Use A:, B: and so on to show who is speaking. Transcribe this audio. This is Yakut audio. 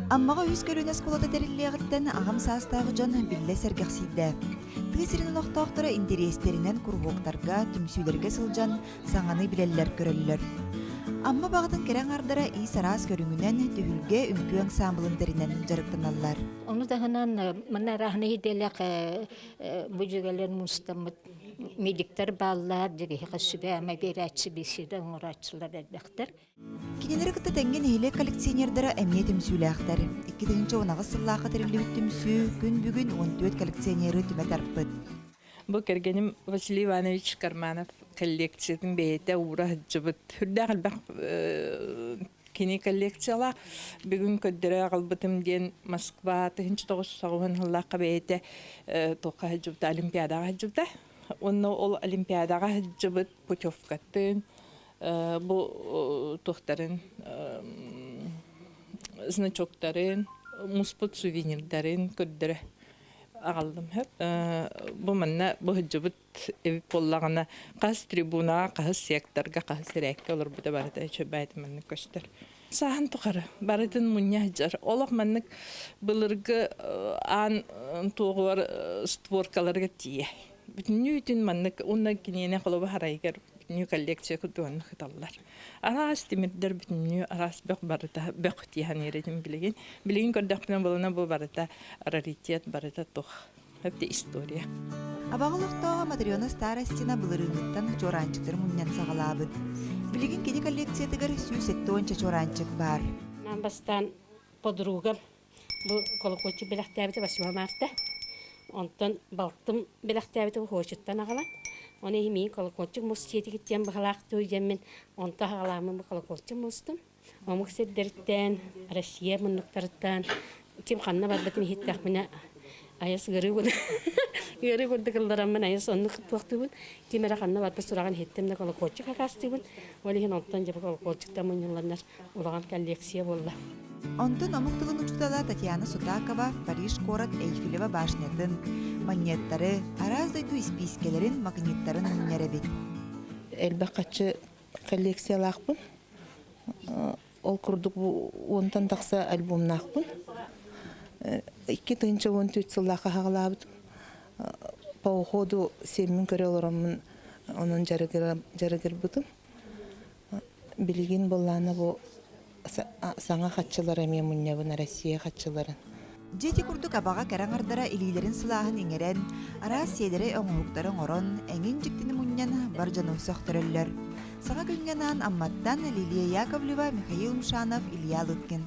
A: Аммаҕа үһүс көлүөнэ оскуолата тэриллиэҕиттэн аҕам саастаах дьон биллэ сэргэхсийдэ. Тыа сирин олохтоохторо интэриэстэринэн куруһуоктарга, түмсүүлэргэ сылдьан саҥаны билэллэр-көрөллөр. Амма баҕатын кэрэ аҥардара иис араас көрүҥүнэн түһүлгэ үҥкүү ансаамбылын тэринэн дьарыктаналлар.
B: Ону таһынан манна арааһынай идэлээх бу дьүгэлэр мустаммыт медиктэр бааллар, дьиҥиһиэхэ сүбэ-ама биэрээччи, беседа оҥорооччулар элбэхтэр.
A: Кинилэри кытта тэҥҥэ нэһилиэк коллекционердара эмиэ түмсүүлээхтэр. 2018 сыллаахха тэриллибит түмсүү күн бүгүн 14 коллекционеры түмэ тарпыт.
C: Бу кэргэним Василий Иванович Карманов коллекциятын бэйэтэ уура сылдьыбыт. Сүрдээх элбэх кини коллекциялаах. Бүгүн көрдөрө аҕалбытым диэн Москва 1990 сыллаахха бэйэтэ туохха сылдьыбыта, Олимпиадаҕа сылдьыбыта. Уонна ол Олимпиадаҕа сылдьыбыт путевкатын бу туохтарын значоктарын, муспут сувенирдарын көрдөрө аҕаллым сөп. Бу манна бу сылдьыбыт эбит буоллаҕына хас трибунаҕа, хас секторга, хас сирээккэ олорбута барыта үчүгэй маннык көстөр. Сааһын тухары барытын мунньа сылдьар. Олох маннык былыргы аан туоҕугар створкаларга тиийэ. Бүтүннүүтүн маннык уонна киниэнэ холобур харайыгар бүтүннүү коллекция курдук кыталлар. Араас тимирдэр бүтүннүү араас бөх барыта бөх дии саныыр этим билигин. Билигин көрдөхпүнэ буолана бу барыта раритет, барыта тух. Өптө история.
A: Абаҕа олохтооҕо Матрена Старостина былырыыҥҥыттан чуораанчыктары мунньан саҕалаабыт. Билигин кини коллекциятыгар 170 чуораанчык баар.
D: Нам бастаан подругам Бу колокольчик бэлэхтээбитэ 8 марта. Онтон балтым бэлэхтээбитэ хочуттан аҕалан. Оны иһин колокольчик мус сиэтигит диэн баһалаах туйдеммин онто аҕалааммын бу колокольчик мустум. Омук сирдэриттэн, Россия муннуктарыттан ким ханна барбытын иһиттэхпинэ айас ыарыы ыарыы курдук ыллараммын айас оннук туохтуубун ким эрэ ханна барбыт сураҕын иһиттим да колокольчик хакастыыбын ол иһин онтон дьэ колокольчиктан мунньулланнар улахан коллекция буолла.
A: Онтон омук тылын учуутала Татьяна Сутакова Париж куорат Эйфелева башнятын, манньыаттары, араас дойду испиискэлэрин, магниттарын мунньар эбит.
E: Элбэх хаччы коллекциялаахпын. Ол курдук бу уонтан тахса альбомнаахпын. 2014 сыллаахха хаҕалаабытым. По уходу сиэммин көрө олороммун онон дьарыгырбытым. Билигин былаана бу саҥа хаччылары эмиэ мунньабын, Россия хаччыларын.
A: Дьэ ити курдук абаҕа кэрэ аҥардара илиилэрин сылааһын иҥэрэн, араас сиэдэрэй оҥоһуктары оҥорон, эҥин дьиктини мунньан бар дьону сөхтөрөллөр. Саҥа күҥҥэ анаан Амматтан Лилия Яковлева, Михаил Мшанов, Илья Лыткин.